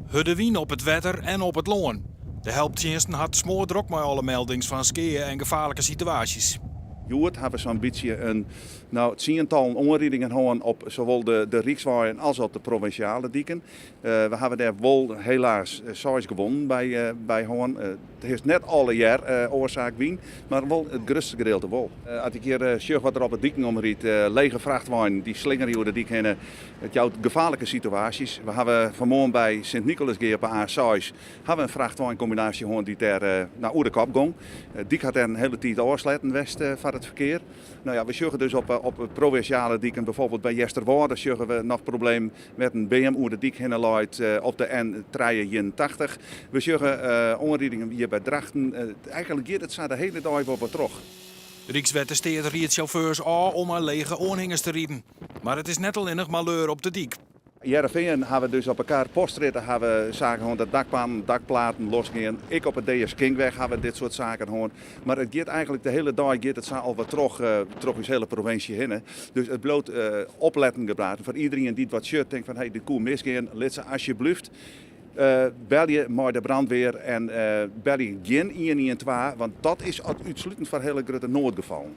Hurde wyn op it wetter en op it lân. De helptsjinsten ha it smoardrok mei alle meldings fan skea en gefaarlike situaasjes. Hjoed ha we sa'n bytsje in no, tsientallen oanridingen hân op sawol de, de Ryksweien as op de provinsjale diken. We hawwe dêr wol helaas seis gewonden by, by hân. It is net allegear oarsaak wyn, mar wol it grutste gedeelte wol. As ik hjir sjoch wat der op de diken omrydt, lege frachtweinen dy slingerje oer de dyk hinne, it jout gefaarlike situaasjes. We hawwe fanmoarn by Sint Nicolasgea op de A6 hawwe in frachtweinkombinaasje hân dy't dêr no, oer de kop gong. De dyk hat dêr in hiele tiid ôfsletten west foar it ferkear. No ja, we sjogge dus op, op provinsjale diken, bijvoorbeeld by Easterwâlde sjogge we noch problemen wêr't in beam oer de dyk hinne leit op de N381. We sjogge oanridingen hjir by Drachten. Eigentlik giet it sa de hiele dei wol wat troch. Rykswettersteat riedt sjauffeurs ôf om mei lege oanhingers te riden. Mar it is net allinnich maleur op de dyk. Hearrenfean ha we dus op 'e Karpostrjitte ha we saken hân dat dakpannen, dakplaten losgean. Ek op 'e DS Kinkweg ha we dit soart saken hân. Mar it giet eigentlik de hiele dei giet it sa al wat troch, troch ús hiele provinsje hinne. Dus it bliuwt opletten gebraten. Foar iderien dy't wat sjocht, tinkt fan hey, dit koe misgean, lit se asjebleaft belje mei de brandweer en belje gjin 112, want dat is útslutend foar hiele grutte noadgefallen.